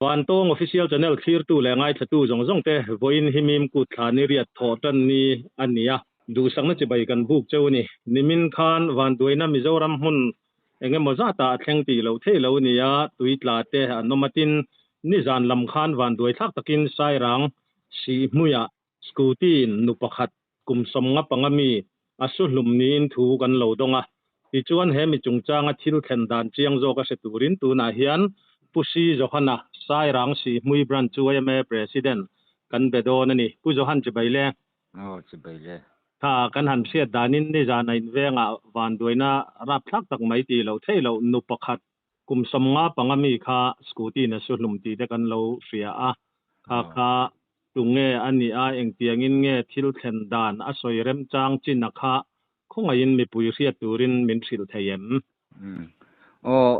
Vantawng Official Channel thlirtu leh ngaithlatu zawng zawng te vawiin hi mim kut thla ni riat thawh tan ni a ni a. Duhsakna chibai kan buk cheu a ni. Nimin khan Vanduaina Mizoram hmun eng emaw zatah a thleng tih loh theih lo a ni a, tui tla te an awm a tin, nizan lam khan vanduai thlak takin Sairang Sihhmuiah Scooty in nu pakhat kum 55 mi a su hlum niin thu kan lo dawng a. Tichuan he mi chungchanga thil thlen dan chiang zawk a hre turin tunah hian Pu Si Johana, Sairang Sihhmui Branch yma President kan be dawn a ni. Pu Johan chibai le. Aw chibai le. Tha kan han hriat danin nizan a invengah vanduaina rapthlak tak mai tih loh theih loh nu pakhat Kum 55 mi kha scooty in a su hlum tih te kan lo hria a, kha kha tunge a nih a, engtiangin nge thil thlen dan a sawi remchang chin a kha khawngaihin mipui hriat turin min hrilh thei em? Umm. Aw,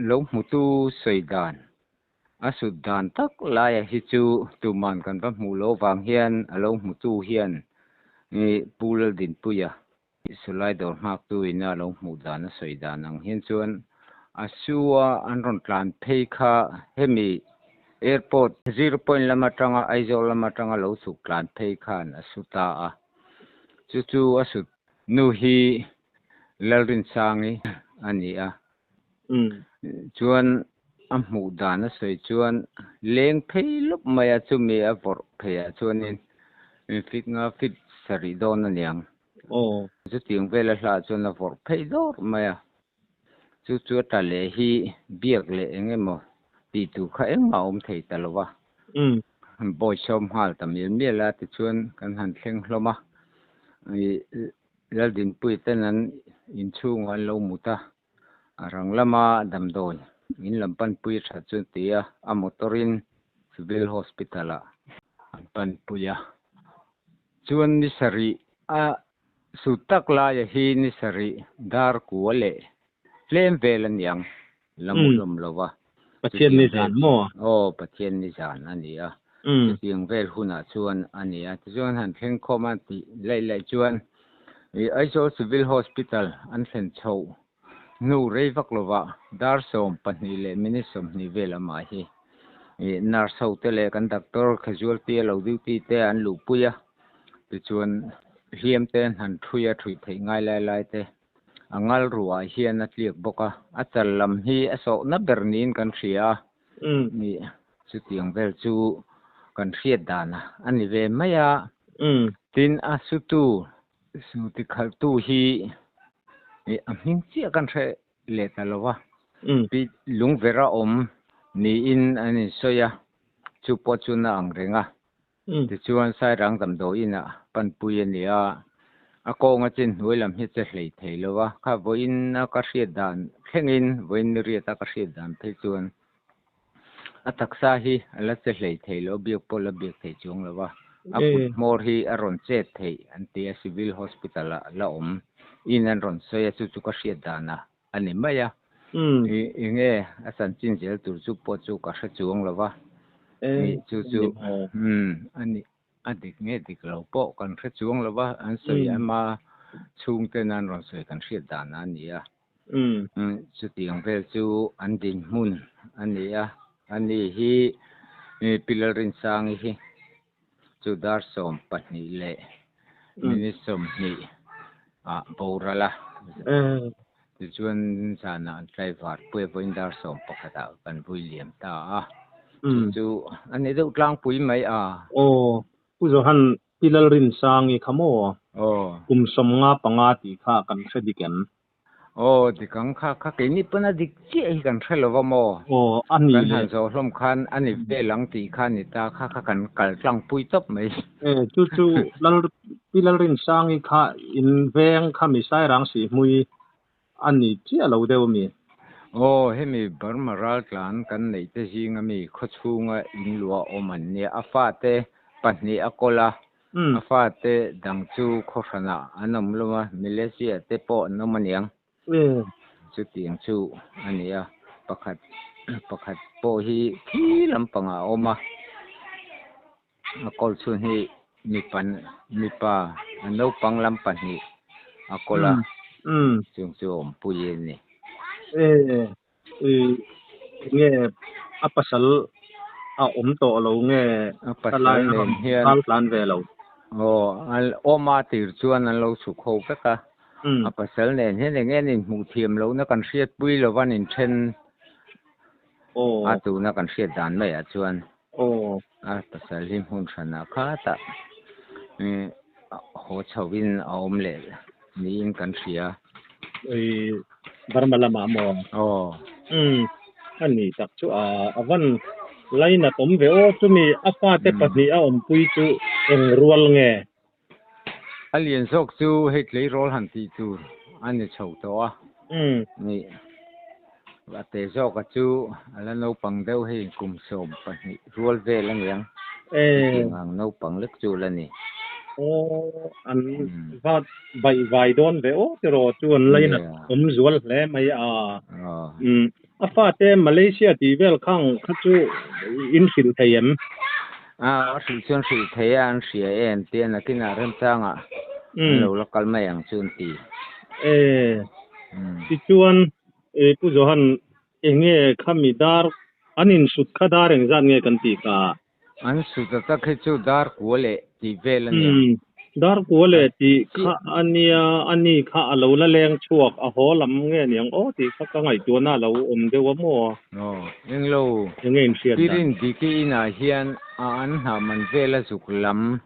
lo hmutu sawi dan, a sut dan tak laia hi chu tuman kan va hmuh loh vang hian a lo hmutu hian Pu Laldinpuia Sulai dawr nghaktu ina a lo hmuh dan a sawi dan ang hian chuan a su a an rawn tlan phei kha hemi airport zero point lam atanga Aizawl lam atanga lo chhuk tlan phei khan a su ta a, chu chu a sut nu hi Lalrinsangi a ni a. Chuan a hmuh dan a sawi chuan leng phei lawp mai a, chumi a vawrh phei ah chuanin fit nga fit sarih dawn a niang. Chutiang vel a hlah chuan a vawrh phei dawr mai a, chu chu a ta leh hi biak leh eng emaw tih tur kha engmah a awm thei ta lo va. Bawi sawm nghal ta mial mial a, tichuan kan han thleng hlawm a, Laldinpuii ten an inchhungah an lo mut a, a rang lama damdawi in lam panpui a that chu an ti a, a motor in Civil Hospital ah an panpui a. Chuan ni sarih a sut tak laia hi ni sarih dar kua leh tlem vel a niang, la mu hlawm lo va. Pathian ni zan maw? Aw, Pathian ni zan a ni a. Chutiang vel hunah chuan a ni a. Tichuan han thleng khawm a tih laih laih chuan Aizawl Civil Hospital an thlen chhoh hnu rei vak lovah dar 12 leh minute 20 vel amah hi nurse ho te leh kan doctor casualty a lo duty te an luhpui a. Tichuan hliam te an han thui a, thuih theih ngai lai lai te A ngal ruah hian a tliak bawk a, a chal lam hi a sawhna ber niin kan hria a, ni chutiang vel chu kan hriat dan a ni ve mai a. Tin, a sutu, su tikhalhtu hi a hming chiah kan hre leh ta lo va, pi lungvera awm niin an insawi a, chu pawh chu na ang reng a. Tichuan Sairang damdawiin ah panpui a ni a, a kawng a chin hnuai lam hi che hlei thei lo a, kha vawiin a ka hriat dan thlengin vawiin ni riat a ka hriat dan phei chuan a taksa hi a la che hlei thei lo, biak pawh la biak thei chuang lo a, a kut hmawr hi a rawn chet theih an ti a, Civil Hospital ah la awm in an rawn sawi a, chu chu ka hriat dan a a ni mai a, eng nge a chanchin zel tur chu pawh chu ka hre chuang lo va, chu chu a ni a dik nge dik lo pawh kan hre chuang lo va, an sawi ama chhungten an rawn sawi kan hriat dan a ni a, chutiang vel chu an dinhmun a ni a, ani hi Pi Lalrinsangi hi chu dar 12 leh minute 20 ah boral a, tichuan zanah an tlaivar pui a vawiin dar 11 ah kan vui liam ta a, chu chu a ni deuh tlangpui mai a. Aw, Pu Johan Pi Lalrinsangi kha maw? Aw. Kum 55 tih kha kan hre dik em? Aw, dik ang kha kha keini pawn a dik chiah hi kan hre lo va maw? Aw, a ni Kan han zawh hlawm khan a ni vel ang tih kha a ni ta kha kha kan kal tlangpui tawp mai. E, chu chu Lal Pi Lalrinsangi kha in veng kha mi Sairang Sihhmui a ni chiah lo deuh a mi? Aw, hemi Burma raltlan kan neih te zinga mi khawchhunga in luah awm an nia, a fate pahnih a kawl a, A fate dang chu khawhranah an awm lo a, Malaysia te pawh an awm aniang. Chutiang chu a ni a, pakhat pakhat pawh hi khi lampangah a awm a, a kawl chhun hi mipa mipa a naupang lam pahnih a kawl a, chung chu a awmpui a ni. Enge a pasal. a awm tawh lo nge A pasal helai a nen rawn hian ral tlan ve lo? Aw, awm a tir chuan an lo chhuk ho vek a. A pasal nen hian eng nge an inhmuh thiam lohna kan hriatpui lo va, an inthen a tuna kan hriat dan maiah chuan a pasal hi hmun hranah khatah haw chhoin a awm leh niin kan hria. Burma lamah maw? Aw. Umm, a ni tak chu a a van lainat awm ve aw. Chumi a fate pahnih a awmpui chu eng rual nge? A lian zawk chu hei tleirawl han tih tur a ni chho tawh a. Ni, a te zawka chu a la naupang deuh hei kum 12 rual vel a niang. Hetiang ang naupang lek chu la ni. Aw, an va baih vai dawn ve aw tiraw chu an lainat awm zual hle mai a. A fate Malaysia tih vel khang kha chu in hrilh thei em? A, a hrilh chuan hrilh thei a, an hria e an ti a, nakinah remchangah an lo la kal mai ang chu an ti. E, tichuan Pu Johan enge khami dar an insut kha dar engzat nge kan tih kha? An sut a tak hi chu dar kua leh tih vel a nia. Umm, dar kua leh tih kha a nia, a ni kha a lo la leng chhuak, a haw lam nge niang aw tih kha ka ngaihtuahna a lo awm deuh a maw? Aw, englo, Enge inhriat dan? Pirin Diki inah hian a an hnah man vela zuk lam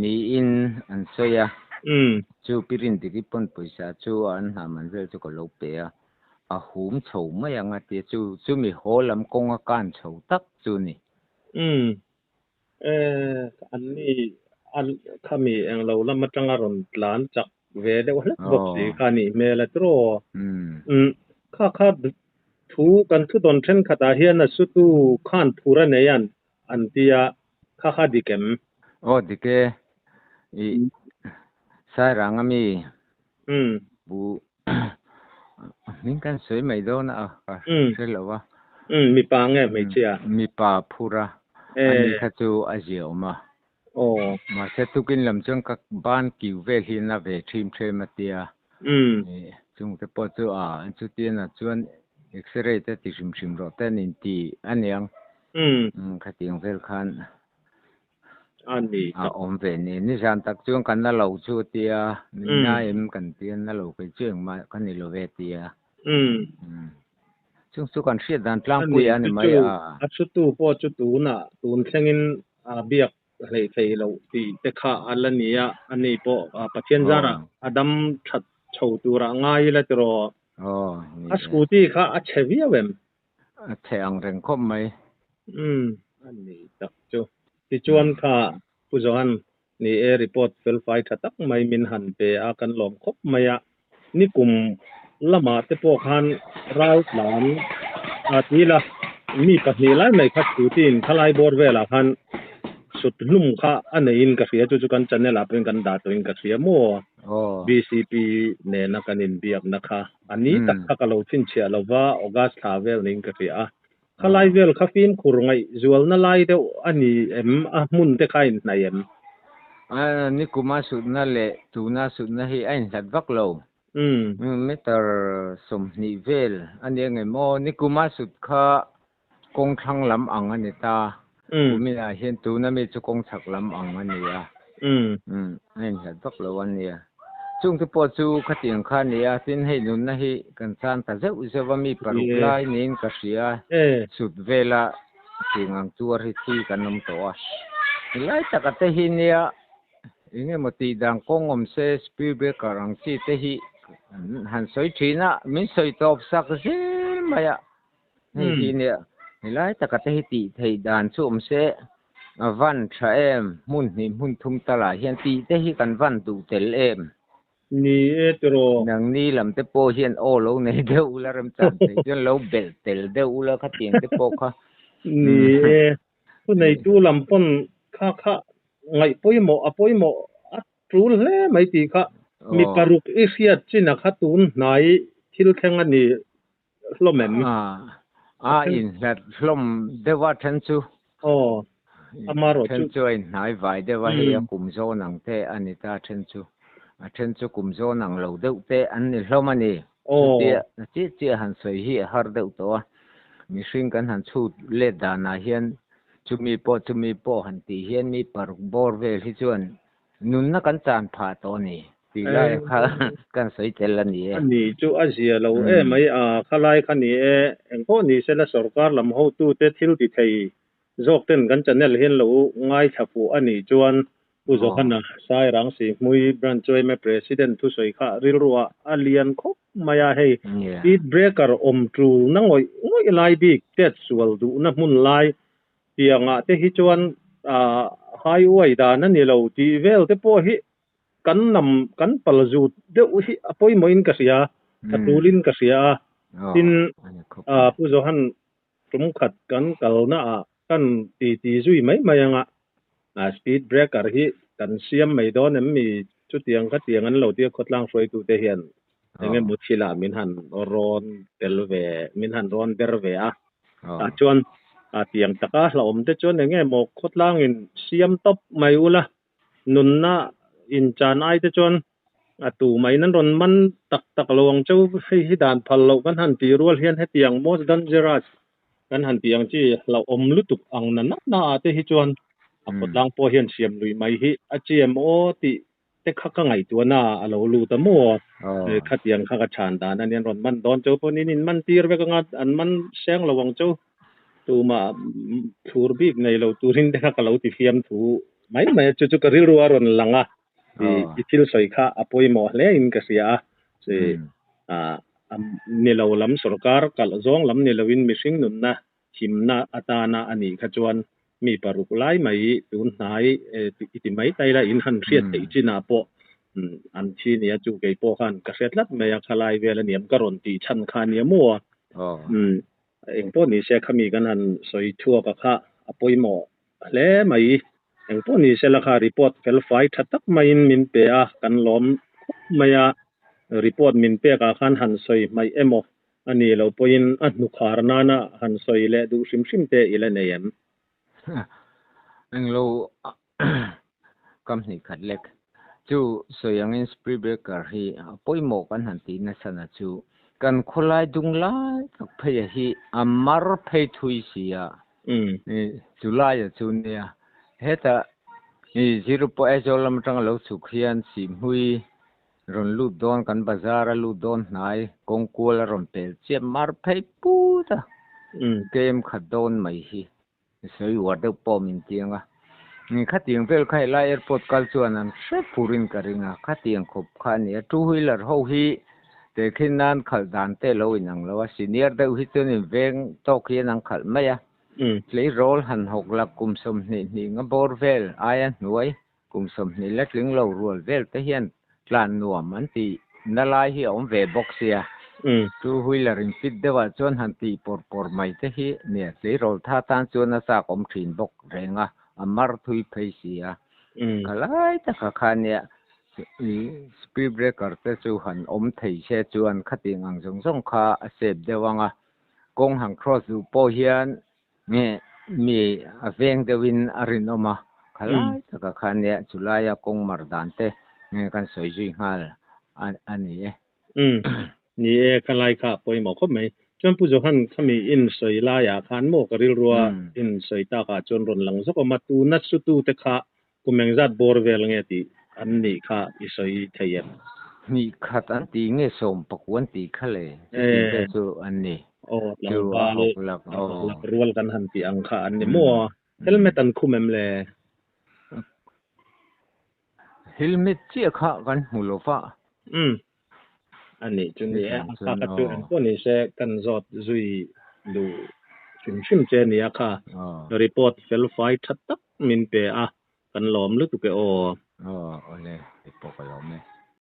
niin an sawi a. Umm. Chu Pirin Diki pawn pawisa chu a an hnah man vel chu ka lo pe a, a hum chho mai ang a tia chu chumi haw lam kawnga kan chho tak chu ni. Umm. Eh, an ni a khami eng lo lam atanga rawn tlan chak ve deuh hlek bawk si kha a nih hmel a tiraw. Umm, kha kha thu kan thu dawn thenkhatah hian a sutu khan phur a nei an an tia, kha kha dik em? Aw dik e, i Sairang ami bu Hming kan sawi mai dawn a, ka hre lo a. Umm, mipa nge hmeichhia? Mipa phur a, ani kha chu a zia awm a. Aw. Mahse tukin lam chuan ka ban kiu vel hi na ve ṭhim ṭhem a tia. Chungte pawh chu a, chutiana chuan X-ray te ti hrim hrim rawh te an inti a niang. Khatiang vel khan A ni A awm ve ni. Nizan tak chuan ka na lo chu a tia, min na em kan tia, na lo kei chu engmah ka ni lo ve a tia. Chung chu kan hriat dan tlangpui a ni mai a. A chhutu pawh chu tunah tun thlengin a biak hleih thei loh tih te kha a la ni a, ani pawh Pathian zarah a dam that chho turah ngai ila tiraw. A scooty kha a chhe viau em? A chhe ang reng khawp mai. Umm, a ni tak chu. Tichuan kha Pu Johan, ni e report felfai tha tak mai min han pe a, kan lawm khawp mai a. Nikum lamah te pawh khan ral tlan a ti ila, mi pahnih lai mai kha scooty in khalai bawr velah khan sut hlum kha a neiin ka hria, chu chu kan channel ah pawhin kan dah tawhin ka hria maw? BCP nena kan inbiakna kha a ni tak kha ka lo chhinchhiah lo va, August thla vel niin ka hria a. Khalai vel kha fimkhur ngaihzualna lai deuh a ni em? A hmun te kha a inhnaih em? Nikuma sutna leh tuna sutna hi a inhlat vak lo. Meter 20 vel a nia ngei maw? Nikuma sut kha kawng thlang lam ang a ni ta. Kuminah hian tuna mi chu kawng chhak lam ang a ni a. A inhlat vak lo a nia. Chungte pawh chu khatiang kha a ni a, tin hei nunna hi kan chan ta zeuh zeuh a, mi paruk lai niin ka hria. Sut vela tiang ang tuar hi thi kan awm tawh a. Helai taka te hi nia eng emaw tih dan kawng awm se speed breaker ang chi te hi han sawi thin a, min sawi tawp sak zel mai a. Hei hi nia, helai taka te hi tih theih dan chu awm se, a van tha em, hmun hnih hmun thum talah hian tih te hi kan van duh tel em? Ni e tiraw. Nangni lam te pawh hian aw lo nei deuh ula remchan thei chuan lo belh tel deuh ula khatiang te pawh kha. Ni e, thu neitu lam pawn kha kha ngaih pawimawh a pawimawh a tul hle mai tih kha mi paruk i hriat chin a kha tun hnai thil thleng a ni. hlawm em? A inhlat hlawm deuh a then chu. Aw, amarawh chu. Then chu a inhnai vai deuh a, hei a kum zawn ang te a ni ta then chu. A then chu kum zawn ang lo deuh te an ni hlawm a ni. Chutia chiah chiah han sawi hi a har deuh tawh a. Mihring kan han chhut let danah hian. Chumi pawh chumi pawh han tih hian mi paruk bawr vel hi chuan nunna kan chan phah tawh a ni tih lai kha kan sawi tel a ni e. A ni chu a zia lo emai a, khalai kha ni e, engpawh ni sela sorkar lam hotute thil ti thei zawk ten kan channel hian lo ngaithla fuh a nih chuan Pu Johana Sairang Sihmui Branch yma President thusawi kha rilruah a lian khawp mai a, hei speed breaker awm tul na ngawih ngawih lai bik chet sual duhna hmun lai tiangah te hi chuan highway dan a ni lo tih vel te pawh hi kan nam kan pal zut deuh hi a pawimawhin ka hria, a tulin ka hria a, tin Pu Johan Tum khat kan kalna ah kan ti ti zui mai mai anga, a speed breaker hi kan siam mai dawn em mi? Chutiang kha tiang an lo tia khawtlang hruaitute hian eng emaw thil ah min han rawn tel ve, min han rawn ber ve a. Tah chuan a tiang taka hlauhawm te chuan eng emaw khawtlang in siam tawp mai ula, nunna inchan ai te chuan A tu maiin an rawn man tak tak lo ang cheu. Hei hi dan phal loh kan han tih rual hian hetiang most dangerous kan han tih ang chi hlauhawm lutuk ang na na na ah te hi chuan a khawtlang pawh hian siam lui mai hi a chi em aw tih te kha ka ngaihtuahna a lo lut a maw? Khatiang kha ka chhan dan a ni. An rawn man dawn cheu pawh niin in man tir vek anga an man seng lo ang cheu. Tumah thlur bik nei lo turin te kha ka lo ti fiam thu mai mai a. Chu chu ka rilru a rawn lang a. I thil sawi kha a pawimawh hle in ka hria a, ni lo lam sorkar kalh zawng lam ni loin mihring nunna himna atana a nih kha chuan mi paruk lai mai tun hnai i ti mai tai la in han hriat theih chinah pawh an thi nia chu kei pawh khan ka hre tlat mai a khalai vel a niam ka rawn tih chhan kha a nia maw engpawh ni se khami kan han sawi chhuak a kha a pawimawh hle mai. Engpawh ni sela kha report fel fai tha tak maiin min pe a, kan lawm khawp mai a. Report min pek ah khan han sawi hmaih emaw a nih loh pawhin a hnukhar nana han sawi leh duh hrim hrim te i la nei em? Englo kam hnih khat lek chu sawi angin speed breaker hi a pawimawh kan han tih nasa na chu kan khawlai dung lai tak phei a hi a mar phei thui si a. Chulaia chu nia hetah i zero pawh Aizawl lam atanga lo chhuk hian Sihhmui rawn lut dawn kan bazar a lut dawn hnai kawng kual a rawn pel chiah mar phei put a kem khat dawn mai hi sawi uar deuh pawh min tiang a khatiang vel kha helai airport kal chuan an hre furin ka ring a khatiang khawp kha a ni a two wheeler ho hi Tehkhin nan khalh dan te lo inang lo a, senior deuh hi chuan in veng tawk hian an khalh mai a. Tleirawl han hawk lak kum 20 hnih nga bawr vel aia hnuai kum 20 la tling lo rual vel te hian tlan nuam an tih na lai hi a awm ve bawk sia. Two wheeler in fit deuh ah chuan han tih pawr pawr mai te hi nia tleirawl tha tan chuan a chak awm thin bawk reng a, a mar thui phei si a. Khalai taka kha nia Speed breaker te chu han awm thei se chuan khatiang ang zawng zawng kha a sep deuh ang a, kawng han cross duh pawh hian nge mi a veng deuhin a rinawm a, khalai taka khan nia chulaia kawng mar dan te nge kan sawi zui nghal a ni e. Umm ni e khalai kha a pawimawh khawp mai. Chuan Pu Johan khami in sawi laiah khan maw ka rilrua in sawi takah chuan rawn lang zawk awm a, tuna sutu te kha Kum engzat bawr vel nge tih an nih kha i sawi thei em? Hnih khat an tih nge sawm pakua an tih kha le? Chuti vel chu an ni. Aw, tlangval lak rual kan han tih ang kha an ni maw? Helmet an khum em le? Helmet chiah kha kan hmu lo va. Umm, a nih chu ni e, a kha kha chu engpawh ni se kan zawt zui duh hrim hrim che nia kha report fel fai tha tak min pe a, kan lawm lutuk e aw. Aw, awle, kei pawh ka lawm e.